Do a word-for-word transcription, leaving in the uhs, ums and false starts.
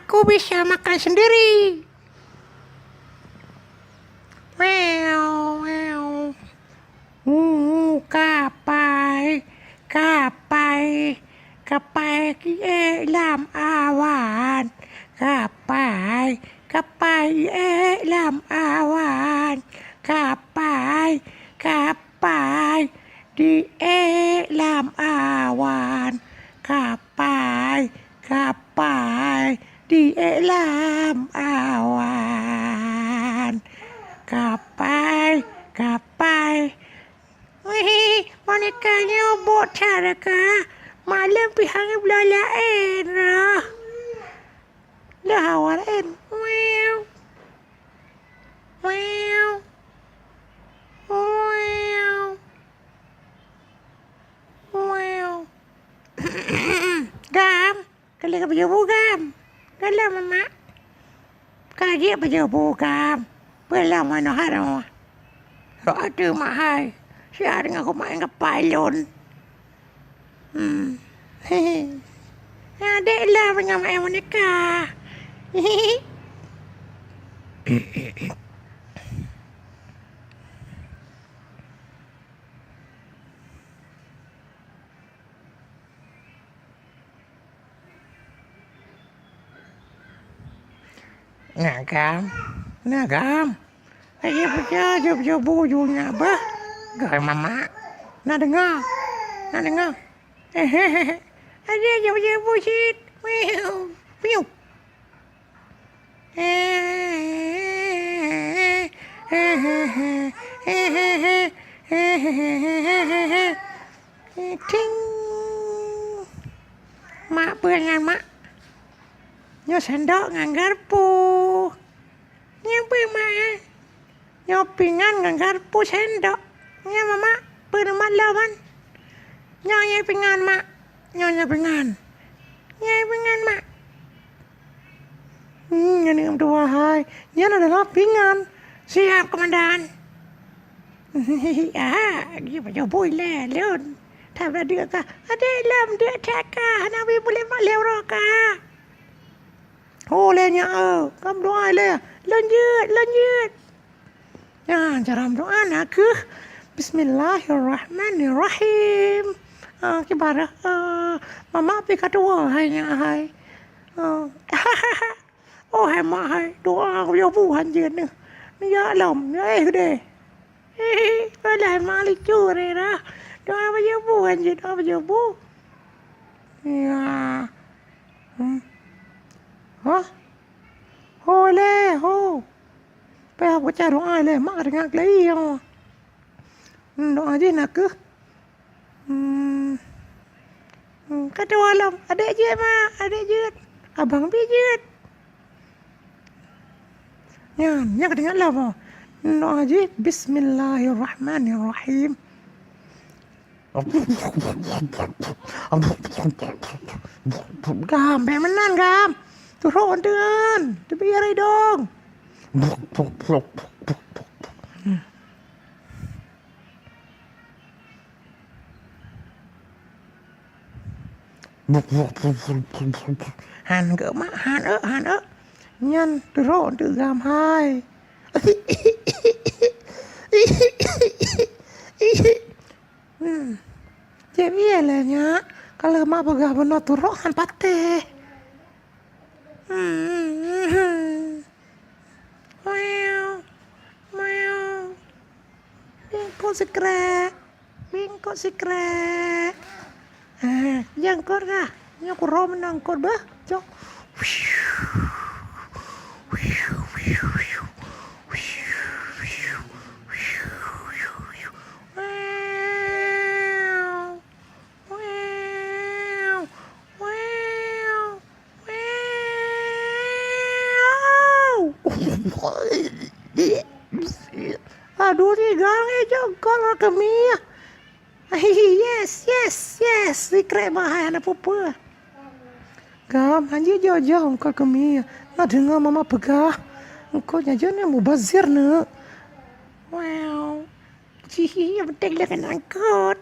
Ku bisa makan sendiri. Meow, meow. Uh, kapai, kapai, kapai jiék lam awan. Kapai, kapai jiék lam awan. Kapai, kapai jiék lam awan. Kapai, kapai jiék lam awan. Kapai, kapai. Wih, boneka nyoe bôk that ka. Malam pih hana bloe laén roh. Dah awal laén. Meow. Meow. Meow. Meow. Gam, ka lheueh ka pajoh bu gam. Galom mak. Ka jeuet pajoh bu gam. Peulom manoh haroh. Roh ateueh mak hai. Siat deungoe kumat ngon kapai lôn. Hmm. Adék lom deungoe mak boneka. Na gam, na gam. Ayo peucah jaweueb-jaweueb bu ju nyak bah. Gai mamak. Na deungoe, na deungoe. Ayo jaweueb-jaweueb bu cit. Piu, piu. Ting. Mak peue nyan, Mak? Nyoe sendok ngon garpu. Nyan peue, Mak, eh? Nyoe pingan ngon garpu sendok. Nyan, Mak, peue nyoe, Mak, lom nyan? Nyoe, nyoe pingan, Mak. Nyoe, nyoe pingan. Nyoe pingan, Mak. Hmm, nyan dua hai. Nyan adalah pingan. Siap, Komandan. Ah, lagi pajoh bu ilèe lôn. That na deuk ka. Adék lom deuk that ka. Hana bri buleuen mak lhèe uroe ka. Ho lé nyak, eh, ka meudoa lé. Lôn jeuet, lôn jeuet. Nyan, cara meudoa na kheueh, "Bismillahirrahmanirrahim." Ah, kiban, eh, mamak pih ka tuwoe hai nyak hai. Ah. Oh, hai mak hai, doa yoh bu hanjeuet neuh. Neujak lom, ya eh deh. Padahai mak lucu deh dah. Doa yoh bu hanjeuet, doa yoh bu. Ya. Hmm. Hah? Ho lé, ho. Payah baca doa lé, mak ka deungoe keulayi nyoe. Hmm, doa jih na kheueh. Hmm. Hmm, ka tuwoe lom. Adék jeuet, Mak. Adék jeuet. Abang pih jeuet. Nyan, nyan ka deungoe lom, oh. Doa jih, "Bismillahirrahmanirrahim." Gam, bèk meunan, Gam. Turok teun. Teubiet idong. Han geuh mak, han eu, han eu. Nyan turok teuk Gam hai. Hmm. Jép ie lé nyak, ka lheueh mak peugah bunoe turok han patéh. Hmm. Meow, meow. Bingkot sikrek, bingkot sikrek. Ah, jangkot kah? Nyoe ku rom nangkot bah. Cok. Meow. Wew, wew, wew. Aduh, ni gang eh, jangkot lah kami. Yes, yes, yes. Sikrek mahai hana peue-peue. Gam, hanjeuet jauh-jauh eungkot keu mie. Na deungoe mama peugah, eungkot nyan jeuet mubazir neuh. Wow. Cih, nyang penting lé keunan eungkot.